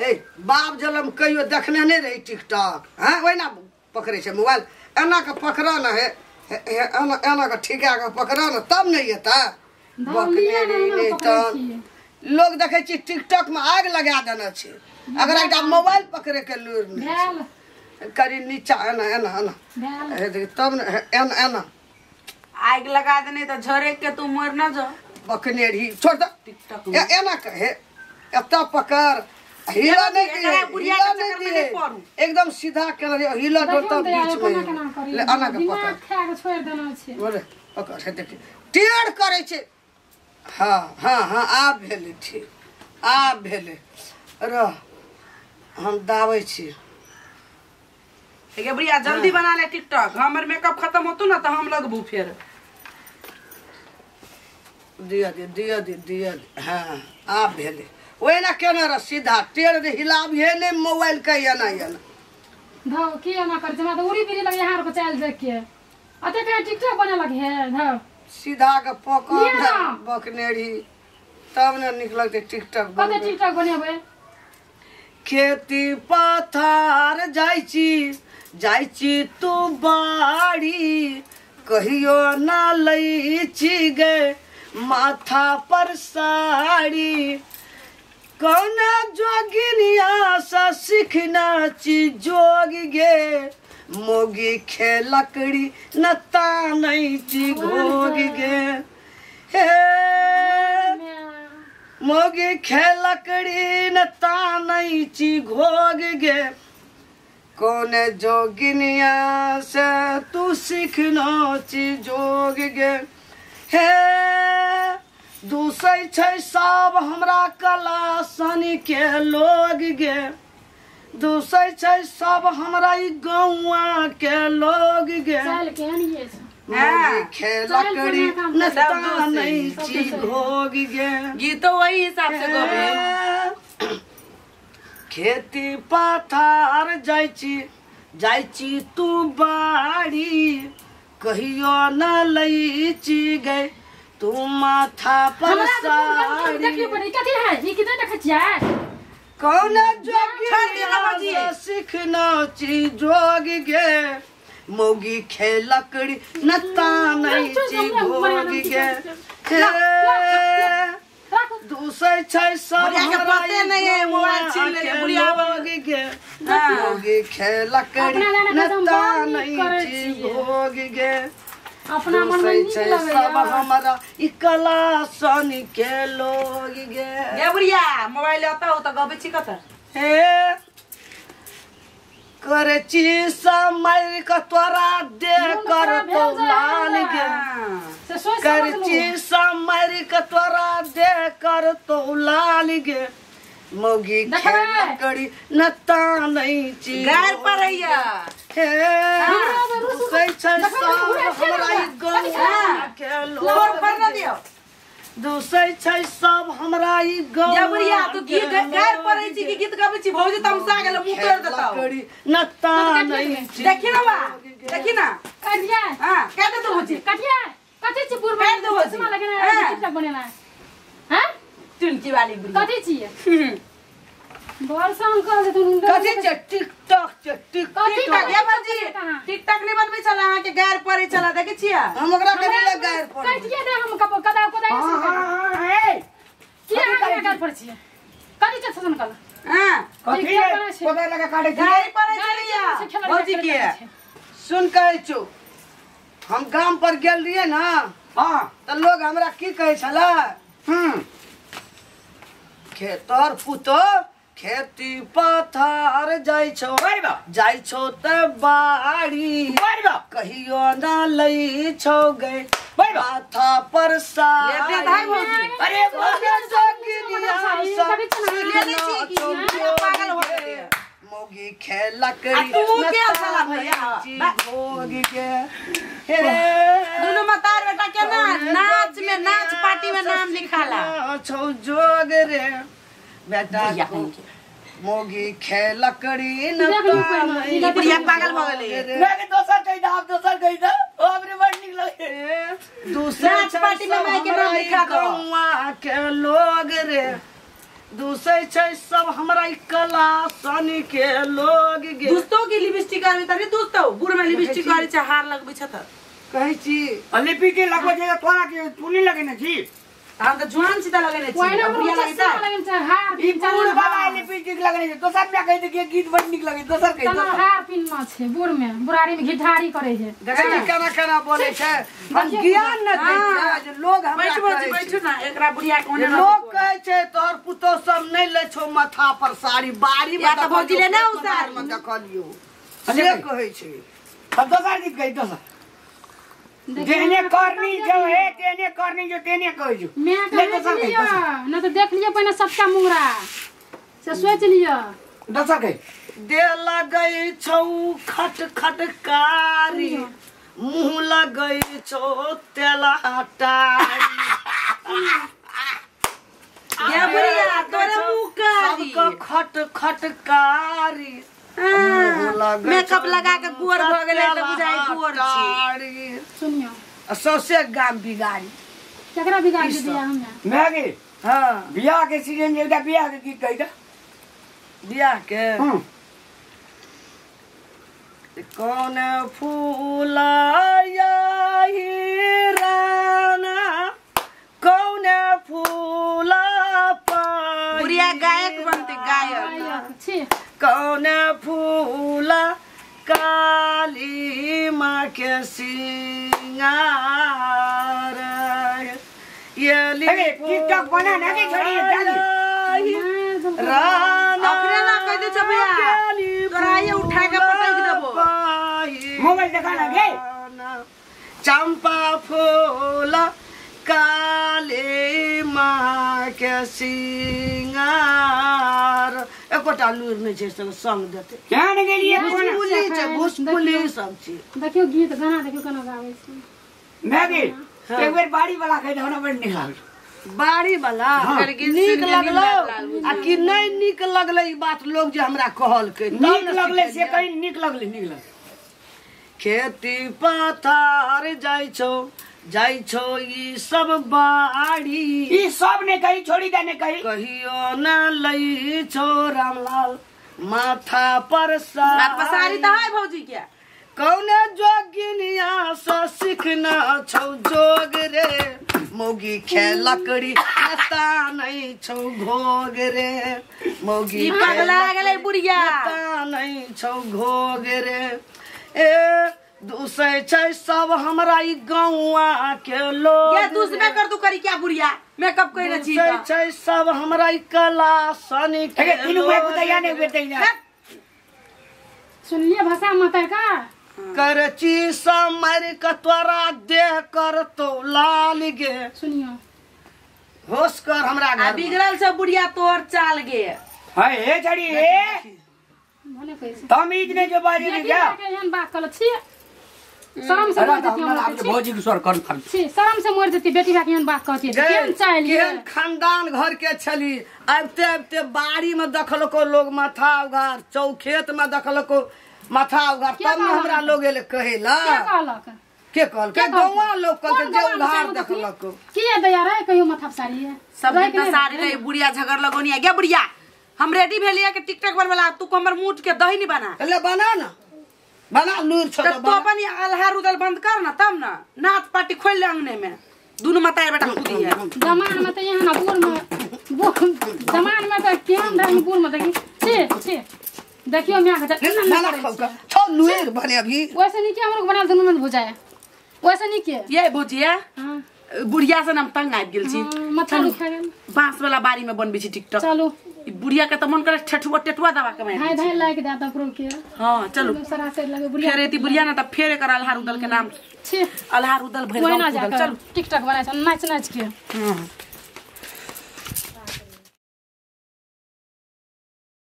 हे बाप जलम कहियो देखने नहीं रही टिकटॉक। हाँ ओहिना पकड़े छै मोबाइल, एना के पकड़ न हे, एना एना के ठिका के पकड़ न तब नहीं एता। बकने नहीं त लोग देखे छी टिकटॉक में आग लगा देने छै, अगर एकटा मोबाइल पकड़े के लूर नहीं करी नीचा एना एना एना तब न एना एना आग लगा देने तो झरे के तू मर न जो। बकने रही छोड़ दे टिकटॉक एना कहे एता पकड़ हिला नहीं दिए, हिला नहीं दिए, एकदम सीधा केना हिला डोलता बीच में ले आना के पकड़ खा के छोड़ देना छै। बोले पकड़ हे देखि टेढ़ करे छै। हां हां हां आब भेलै ठीक, आब भेलै रह हम दाबै छी। ठीक बुढ़िया जल्दी बना ले टिकटॉक, हमर मेकअप खत्म होतो ना तो हम लगबू फेर। दिया दे दिया दे दिया। हां आब भेलै ओहिना केना रह सीधा टेढ़ दे हिलाबिहे नहीं मोबाइल के एना एना धौ की एना कर जमा तो उड़ी बिड़ी लगे यहाँ को चल देख के अते के टिकटॉक बने लगे है। धौ सीधा के पकड़ बकनेरी तब ने निक लगते टिकटॉक। कते टिकटॉक बनेबे? खेती पथार जाय छी जाय छी तू बाड़ी कहियो ना लै छी गे माथा पर साड़ी कौना जोगिनिया सा सीखना ची जोग गे मोगी खे लकड़ी न तानै ची घोग गे हे मोगी खे लकड़ी न तानै ची घोग गे कौने जोगिनिया से तू सीखना ची जोग गे हे दूसै छै सब हमरा कला सनी के लोग गे दूसै छै सब हमरा ई गौआ के लोग गे मोगी लकड़ी न तानै ची घोग गे। गीत तो वही हिसाब से गोबे। खेती पथार जाय छी तू बाड़ी कहियो न लै छी गे तू माथा पर साड़ी। देखियो बड़ी कथी है ई की देखै छियै? कौन जोगी सीखना ची जोग गे मोगी खे लकड़ी न तानै ची घोग गे दूसै छै सब हमरा पते नहीं है मोबाइल छीन ले बुढ़िया गे मोगी खे लकड़ी न तानै ची घोग गे अपना मन में नीक लगैया सब हमरा ई कला सन के लोग गे। गे बुढ़िया मोबाइल आता हो त गबै छी कत हे करे छी समय के तोरा दे कर तो लाल गे कर छी समय के तोरा दे कर तो लाल गे मोगी खे लकड़ी न तानै छी गार परैया हे दूसै छै सब हमरा ई गौआ के लोग पर न दियो दूसै छै सब हमरा ई गौआ। या बुढ़िया तू गीत गार परै छी कि गीत गाबै छी? भौजी तमसा गेल मुंह तोड़ देतौ। लकड़ी न तानै छी। देखि ना बा देखि ना कटिया। हां काट दे भौजी कटिया कथि छी बुढ़ काट दे भौजी चश्मा लगेना टिकटॉक बनेना हां टुनकी वाली बुढ़िया कथि छी बरसान कर दे तू कथि छै टिकटॉक छै टिकटॉक। ये भौजी टिकटॉक नहीं बनबै छला अहाँ के गार परै छला देखै छियै हम ओकरा कथि लग गार पर कटिया दे हम कदा कदा हां हे की अहाँ गार पर छियै कथि छै ससन कल हां कथि कोदा लगा काटे गार परै छलिया भौजी के सुन कहै छु हम गाम पर गेल रहियै ना हां त लोग हमरा की कहै छला खेतर पुतो खेती पथार जाय छौ जाय छौ त बाड़ी कहियो ना लै छौ गे माथा पर साड़ी। अरे मोगी खे लकड़ी तू के छला भैया भोग के हे दुनु मतार बेटा के ना नाच में नाच पार्टी में नाम लिखाला छौ जोग रे बेटा मोगी खे लकड़ी न ई बुढ़िया पागल भ गेलै। मैं के दोसर कहि दा आप दोसर कहि दा ओ हमरे बड़ निक लगे दूसरे नाच पार्टी में माई के नाम लिखा दो गौआ के लोग रे दूसै छै सब हमरा ई कला सन के लोग गे। दोस्तों की लिपस्टिक आवे तनी दोस्तो बूढ़ में लिपस्टिक आवे छै हार लगबै छै त कहै छी। लिपस्टिक लगबै छै तोरा के तू नहीं लगेने छी। हम त जुआन छी त लगेने छी। ओहिना बुढ़िया हमरो लगै चश्मा छै। लगेने छै हार ई बूढ़ वाला लिपस्टिक लगेने छै। दोसर में कहि दे के गीत बड़ नीक लगे दोसर कहि तना हार पिन्हना छै बूढ़ में बुढ़ारी में घिढारी करे छै। देखै छी केना केना बोलै छै। हम ज्ञान न दै छै जे लोग हमरा बैठु भौजी कहै बैठु छै। ना एकरा बुढ़िया के ओने लोग कहै छै तोहर पुतोह सब नहीं लै छौ माथा पर साड़ी बाड़ी में या त भौजी ले ना उ साड़ी। में देखलियौ से कहै छै। अब दोसर गीत कहि दोसर। जेने करनी जो है तेने करनी जो तेने कहै जो। मैं ले दोसर कहि लियो न तो देख लियो पहिने सबटा मुंगरा से सोच लियो। दोसर कहि। दे लगै छौ खट खट कारी मुँह लगै छौ तेलहटारी। या बुढ़िया तोरे मुँह कारी सबके खट खट कारी मेकअप लगा के गोर भ गेलै त बुझाइ गोर छी। सुनियो सौसे गाम बिगाड़ी केकरा बिगाड़ दिया हमें मैं गे। हां बियाह के सीजन जे एकटा बियाह के गीत कहि दे। बियाह के कौन फूल राना कौन फूल बुढ़िया गायक बनते गायक छी। कौन फूल काली माँ के सिंगार ये टिकटॉक बना ना के छोड़ी दादी राना अखने ना कह दे छ भैया तोरा ये उठा के पटक देबो। मोबाइल देखा ना गे। चंपा फूल काली माँ के सिंगार एकोटा लूर नहीं छै सब संग देते केहन गेलिए भुसकुली छै भुसकुली सब छी। देखियो गीत गाना देखियो केना गाबै छै। मैं गे एक बेर बाड़ी वाला कहि दे हमरा बड़ नीक लागल। बाड़ी वाला नीक लगलो आ कि नहीं नीक लगलै ई बात लोग जे हमरा कहलकै नीक लगलै से कहि नीक लगलै नीक लगलै। खेती पथार जाइ छौ जाइ छौ ई सब बाड़ी ई सब ने कही छोड़ी दे ने कही कहियो न लै छौ रामलाल माथा पर साड़ी त है भौजी के कौने जोगिनिया से सीखना छौ जोग रे मौगी खे लकड़ी नता नहीं छौ घोग रे मौगी पगला गेलै बुढ़िया नता नहीं छौ घोग रे। ए दूसै छै सब हमरा ई गौआ के लोग ये दूसबे कर तू करी क्या बुढ़िया मेकअप कइने छी दूसै छै सब हमरा ई कला सन के तीनू भाई पुतैया ने बेटै ना सुनलिए भाषा माता का करची समर के तोरा देह कर तो लाल गे। सुनियो होश कर हमरा घर आ बिगड़ल छ बुढ़िया तोर चाल गे। हाय हे छड़ी हे भने कहै तमीज ने जो बाजी ने क्या एहन बात कहल छी शरम से मर जती हमरा भौजी के स्वर कर छी शरम से मर जती बेटी भाई एहन बात कहती केहन चाहली केहन खानदान घर के छली आबते आबते बाड़ी में देखलको लोग माथा उघार चौखेत में देखलको माथा उघार तब न हमरा लोग एले कहेला। के कहलक के कहलक गौवा लोग कहलक जे उघार देखलको के दया रे कहियो माथा साड़ी है सब दिन त साड़ी रे बुढ़िया झगड़ लगोनी गे बुढ़िया हम रेडी भेलिए के टिकटॉक बनवाला तू हमर मूठ के दही नहीं बना ले बना ना बना लूर छ तो अपन अलहार उदल बंद कर ना तब ना नाच पार्टी खोल ले अंगने में दुनु मताई बेटा कूदी है जमान में त यहाँ ना बूढ़ में जमान में त केहन रंग बूढ़ में देखी छे छे देखियो म्या के ना ना खाऊ का छौ लूर बने अभी वैसे नहीं के हमरो बनाल दुनु में भुजाए वैसे नहीं के ये भुजिया हां बुढ़िया से हम तंग आबि गेल छी माथा दुखा गेल बांस वाला बाड़ी में बनबै छी टिकटॉक। चलू ई बुढ़िया के त मन करे ठेठुआ टेटुआ दबा के मारि धाय धाय लाइक they त प्रो के। हां चलू दूसरा से लगे बुढ़िया फेर एती बुढ़िया ना त फेर एकर अलहार उदल के नाम छी अलहार उदल भरि गाँव चलू टिकटॉक बनाइ छ नाच नाच के। हां